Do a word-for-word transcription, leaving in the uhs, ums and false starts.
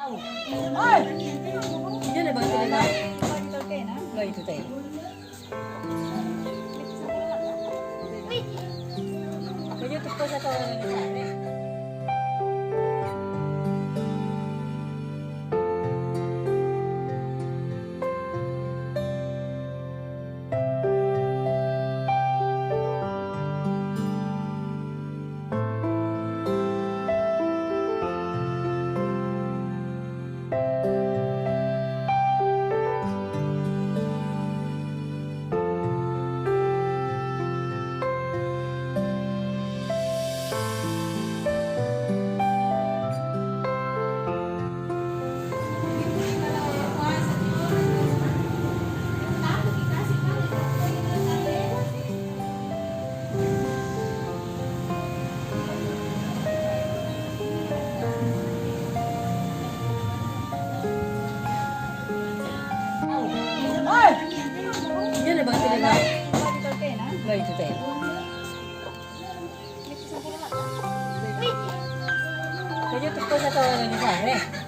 Oi! Iya, na bangkit, na bangkit. Bangkit, oke, na? Bangkit, oke. Kayaknya tuh pas atau orang yang sana. Oi! Iya, na bangkit, na bangkit. Bangkit, oke, na? Bangkit, oke. Kayaknya tuh pas atau orang yang sana.